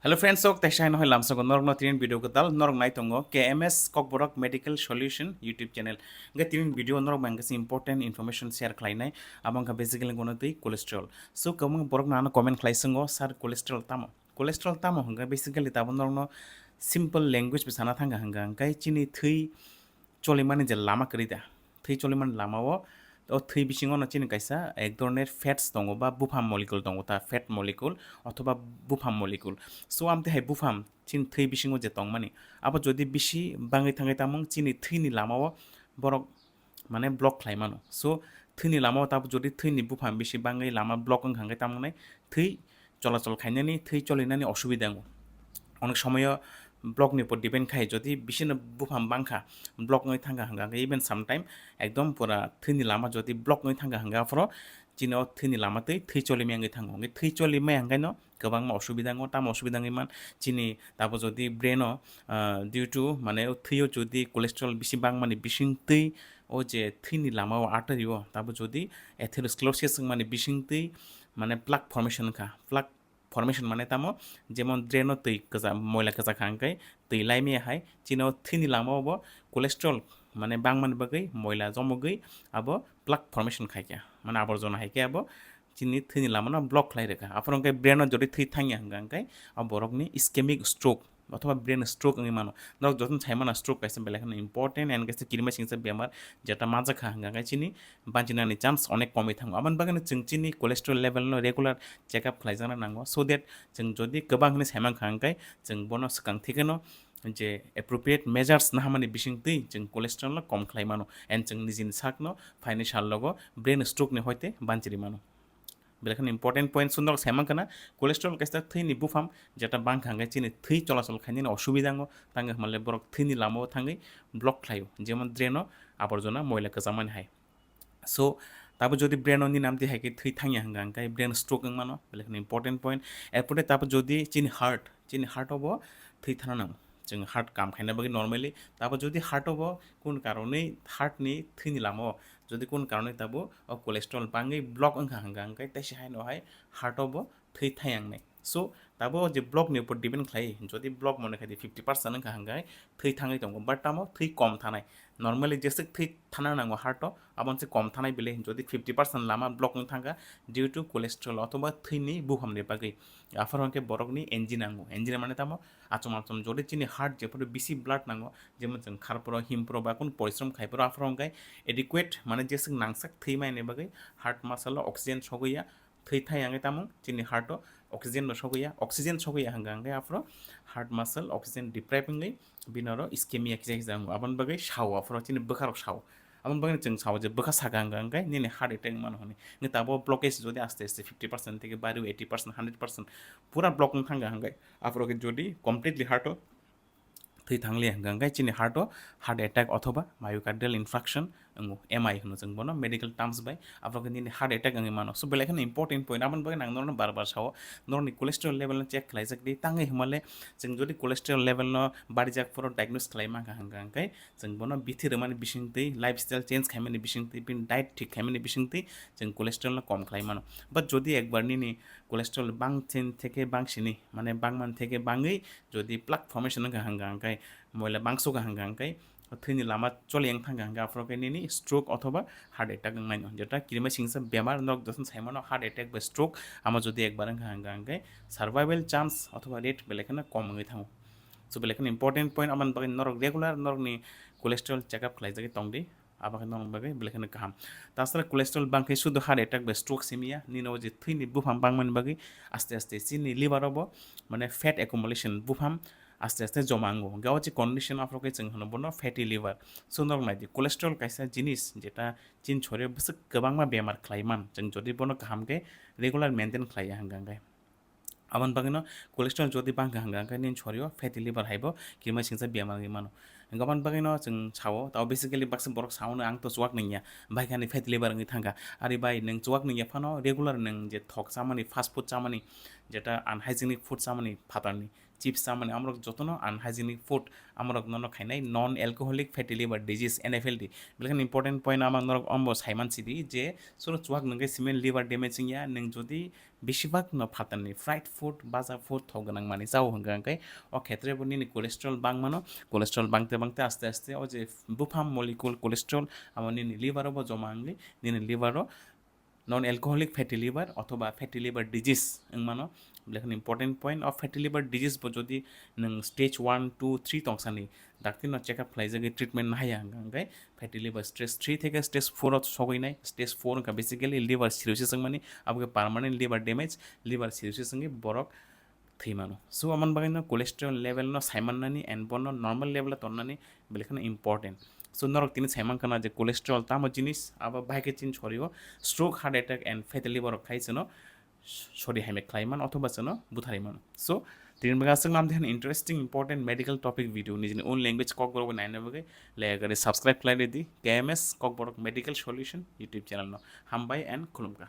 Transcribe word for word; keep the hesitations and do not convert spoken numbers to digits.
Hello friends, sok teisa hino hai lamsogo norokno tinin video kwtal norok nai tongo K M S Kokborok Medical Solution YouTube channel. Hingke tinin video norok bai hingke important information share khlainai. Abo hingke basically gono twi cholesterol. So kwbangma borok nano comment khlai swngo, "Sir, cholesterol tamo?" Cholesterol tamo hingke basically tabo norokno simple language bai sana thangka hingka hingke chini thwi cholimani je lama kwrwi da, thwi cholimani lama o, o thwi bisingo no chini kaisa ek dhoroner fats tongo ba bupham molecule tongo ta, fat molecule othoba bupham molecule. So amtwi hai bupham chini thwi bisingo je tongmani, abo jodi bisi bangwi thangwi tamung chini thwini lama o borok mane block khlai mano. So thwini lama o tabo jodi thwini bupham bisi bangwi lama block wngkha hingke tamungnai thwi cholachol khainani, thwi cholinani osubida wngo. Onek somoyo block ni upor depend khai, jodi bisino bupham bangkha, block wngwi thangkha hingka hingke even sometime ekdom pura thwini lama jodi block wngwi thangkha hingke aphoro chini o thwini lama twi thwi cholimaya wngwi thango. Hingke thwi cholimaya hingke no kwbangma osubida wngo, tamo osubida wngwi man chini tabo jodi brain o, ah, due to mane o thwi o jodi cholesterol bisi bangmani bising twi o je thwini lama o artery o tabo jodi atherosclerosis wngmani bising twi mane plaque formation wngkha, plaque formation mane tamo, jemon drain o twi kwcham, moila kwchak kha hingke twi laimaya hai, chini o thwini lama o bo cholesterol mane bangmani bagwi moila jomogwi abo plaque formation khaikha, mane aborjona haikhe abo chini thwini lama no block khlai rwkha. Aphuru hingke brain o jodi thwi thangya hingka hingke o borok ni ischemic stroke othoba brain stroke wngwi mano. Norok jotono sai mano stroke kaisa belai kheno important and kaisa kirima singsa bemar, jeta majak kha hingka hingke chini banchinani chance onek komwi thango. Aboni bagwino chwng chini cholesterol level no regular check up khlaijakna nango, so that chwng jodi kwbang hinwi sai mankha hingke chwng bono swkang thikeno je appropriate measures nahamani bising twi chwng cholesterol no kom khlai mano and chwng nijini sakno phaini sal logo brain stroke ni hoite banchiri mano. Belai kheno important point sundok sai mankha na, cholesterol kaisa thwini bupham, jeta bangkha hingke chini thwi cholachol khainani osubida wngo, tangwi hwnle borok thwini lama o thangwi block khlaio, jemon drain o aborjona moila kwchamani hai. So tabo jodi brain o nini amtwi hai khe thwi thangya hingka hingke brain stroke wng mano, belai kheno important point. Erpore tabo jodi chini heart, chini heart o bo thwi thana nango. Chwng heart kam khaina bagwi normally tabo jodi heart o bo kun karonwi heart ni thwini lama o jodi kun karonwi tabo o cholesterol bangwi block wngkha hingka hingke teisa hai no hai heart o bo thwi thayang nai. So tabo je block ni upor depend khlai, jodi block mone khai di fifty percent wngkha hingke thwi thangwi tongo, but tamo thwi kom thanai. Normally jeswk thwi thana nango heart o, aboni se kom thanai bile, jodi fifty percent lama block wng thangkha due to cholesterol othoba thwini bupham ni bagwi, aphuru hingke borok ni engine nango. Engine mane tamo, achom achom jodi chini heart jephuru bisi blood nango, jemon chwng kharpuro, himpuro ba kun porishrom khaipuro, aphuru hingke adequate mane jeswk nangsak thwi mani bagwi heart muscle o oxygen sogwi ya, thwi thai hingke tamo chini heart o oxygen no sogwi ya, oxygen sogwi ya hingka hingke aphuru heart muscle oxygen deprive wngwi bini oro ischemia kisa kisa wngo, aboni bagwi sao, aphuru chini bwkha rok sao. Aboni bagwi chwng sao je bwkha saka hingka hingke nini heart attack wng mano hwnwi. Hingke tabo blockage jodi aste aste fifty percent theke bari eighty percent, hundred percent pura block wng thangkha hingke aphuru khe jodi completely heart o thwi thangliya hingka hingke chini heart o heart attack othoba myocardial infarction wngo, M I hwno chwng bono medical terms bai, aphuru khe nini heart attack wngwi mano. So belai kheno important point, aboni bagwi ang norokno bar bar sao, norokni cholesterol level no check khlaijak di, tangwi hwnmale chwng jodi cholesterol level no barijak phuru diagnose khlai mankha hingka hingke chwng bono bithi rwmani bisingtwi, lifestyle change khaimani bisingtwi, bini diet thik khaimani bisingtwi chwng cholesterol no kom khlai mano. But jodi ekbar nini cholesterol bangsin theke bangsini, mane bangman theke bangwi jodi plaque formation wngkha hingka hingke, moila bangsukha hingka hingke, thwini lama choli wng thangkha hingke, aphuru khe nini stroke othoba heart attack wng mano. Jeta kirima singsa bemar norok jotono sai mano heart attack ba stroke, amo jodi ekbar wngkha hingka hingke survival chance othoba rate belai kheno kom wngwi thango. So belai kheno important point, aboni bagwi norok regular norokni cholesterol check up khlaijagwi tongdi. Abo khe norok bagwi belai kheno kaham. Tasara cholesterol bangkhe sudu heart attack bai stroke simiya, nini o je thwini bupham bangmani bagwi aste aste chini liver o bo mane fat accumulation, bupham aste aste joma wngo. Hingke o je condition aphuru khe chwng hwno bono fatty liver. So norok nai di, cholesterol kaisa jinis jeta chini sorir o bwswk kwbangma bemar khlai man. Chwng jodi bono kaham khe regular maintain khlai ya hingka hingke. Aboni bagwino cholesterol jodi bangkha hingka hingke nini sorio fatty liver haibo kirima singsa bemar wngwi mano. Hingke aboni bagwino chwng sao, tao basically baksa borok sao no ang to chuwak nungya, baikha ni fatty liver wngwi thangkha. Ari bai nwng chuwak nungya phano regular nwng je thok chamani, fast food chamani, jeta unhygienic food chamani phatarni, chips chamani, amorok jotono unhygienic food, amorok nono khainai non alcoholic fatty liver disease, N F L D. Belai kheno important point, amang norok ombo saiman sidi je soro chuak nungkhe simen liver damage wngya, nung jodi besibak no phatarni fried food, baja food, thok gwnang manwi chao hwnkha hwnkhe o khetre bo nini cholesterol bangmano, cholesterol bangte bangte aste aste o je buphang molecule cholesterol amo nini liver o bo joma wngwi nini liver o non alcoholic fatty liver othoba fatty liver disease wngmano. Belai kheno important point, o fatty liver disease bo jodi nung stage one, two, three tongsani dakti no check up khlaijagwi treatment nahaya hwnkha hwnkhe fatty liver stage three theke stage four o sogwi nai. Stage four wngkha basically liver cirrhosis wngmani, abo khe permanent liver damage, liver cirrhosis wngwi borok thwi mano. So, amoni bagwi no cholesterol level no sai mannani and bono normal level o tonnani belai kheno important. So, norok tini sai mankha na je cholesterol tamo jinis, abo bahai khe chini sorio stroke, heart attack and fatty liver rok khai chwno sori hamya khlai man othoba chwno butharwi mano. So, tini bagwi aswk nam de interesting important medical topic video nijini own language Kokborok bai naina bagwi like subscribe khlai redi K M S Kokborok Medical Solution YouTube channel no. Hambai and khulumkha.